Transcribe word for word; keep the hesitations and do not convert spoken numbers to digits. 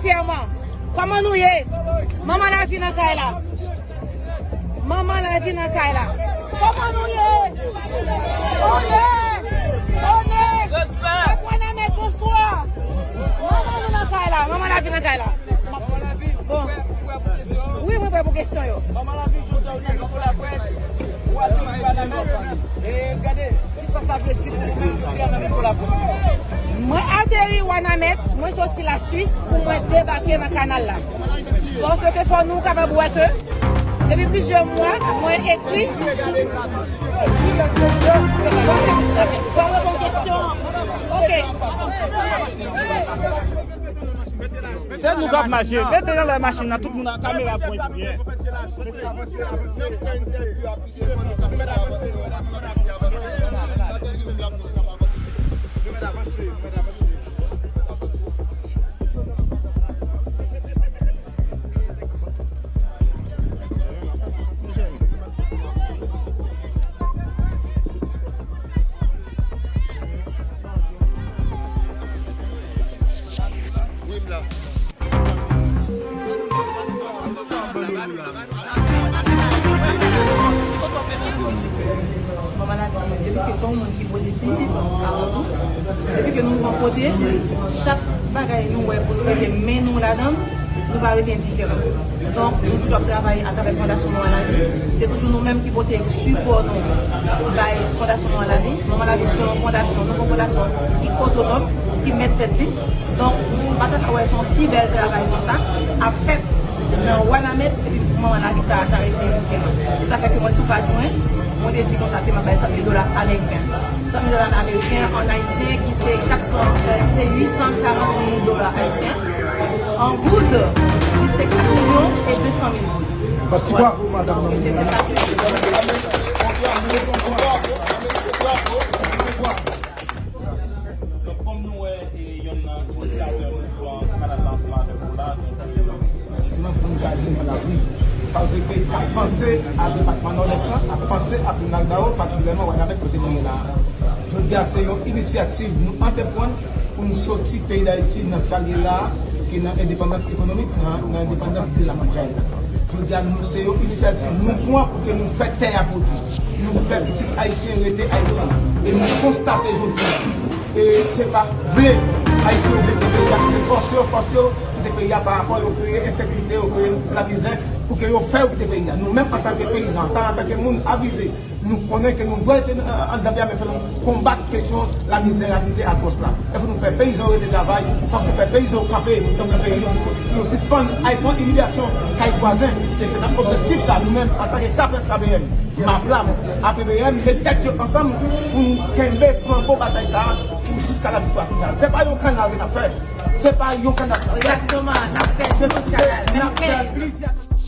Kòman nou ye? Manman Lavi nan kay la. Manman Lavi nan kay la. Kòman nou ye? Onè! Onè! Respè! Pèp Wanament, bonswa! Manman nou nan kay la. Manman Lavi nan kay la. Bon. Wi, mwen prè pou kesyon yo. Manman Lavi, jodi a ou nan mikwo laprès. Ou ateri Wanament. E gade. Kisa sa vle di pou ou menm jodi a nan mikwo laprès? Mwen ateri Wanament, mwen soti Laswis pou mwen debake nan kanal la. Paske fò nou kapab wè ke depi plizyè mwa, mwen ekri sou... Fò m reponn kesyon. Ok. Se nou k ap mache. Mete nan lè machin nan, tout moun ak kamera pran pou byen. Wi, m la. Manman Lavi, depi ke se yon moun ki pozitif, avan tou, depi ke nou rankontre, chak bagay nou wè pou nou mete men nou ladan l, nou pa rete endiferan. Donk, nou toujou ap travay atravè Fondasyon Manman Lavi. Se toujou nou menm ki pote sipò nou bay Fondasyon Manman Lavi. Manman Lavi se yon fondasyon, nou gon fondasyon ki otonòm, ki mèt tèt li. Donk, m pa ta ka wè se yon si bèl travay konsa ap fèt nan Wanament, epi Manman Lavi ta, ta rete endiferan. E sa fè ke mwen sou paj mwen, mwen te di konsa ke m ap bay trant mil dola ameriken. Trant mil dola ameriken an ayisyen ki se kat san, euh, ki se uit san karant mil dola ayisyen. An goud, li se kat milyon e de san mil goud. Yon ti bravo, madanm nan. E se, se sa ki... Donk, kòm nou wè, e, yonn nan inisiyatè mouvman kanal la ansanm avèk nou la, nou salye nou. Nan pou nou ka di nou la wi. Paske k ap panse a depatman Nòdès la, ap panse a Pinal Bawo, patikilyèman Wanament kote nou ye la. Jodi a, se yon inisyativ nou antreprann pou nou soti peyi Dayiti nan sa l ye la, ki nan endepandans ekonomik, nan, nan endepandans de la mandjay. Jodi a, nou, se yon inisyativ nou pran pou ke nou fè tè a pwodui. Nou fè pitit ayisyen rete Ayiti. E nou konstate jodi a, e se pa vle ayisyen yo vle kite peyi a, se fòs yo, fòs yo kite peyi a pa rapò yo kreye ensekirite, yo kreye lamizè, pou ke yo fè yo kite peyi a. Nou menm, antanke peyizan, antan, antanke moun avize, nou konnen ke nou dwe rete, euh, anndan peyi a, men fò nou konbat kesyon lamizè, rapidite, atwòs la. E fò nou fè peyizan yo rete travay, fòk nou fè peyizan yo kanpe, tankou nan peyi yo, pou yo sispann al pran imilyasyon kay vwazen. E se nan objektif sa, nou menm, antanke K P S K B M, MAFLAM, A P B M, met tèt yo ansanm pou nou kenbe flanbo batay sa a pou jiska laviktwa final. Se pa yon kanal ke n ap fè. Se pa yon kanal. Egzakteman, n ap fè plizyè kanal. N ap fè plizyè kanal.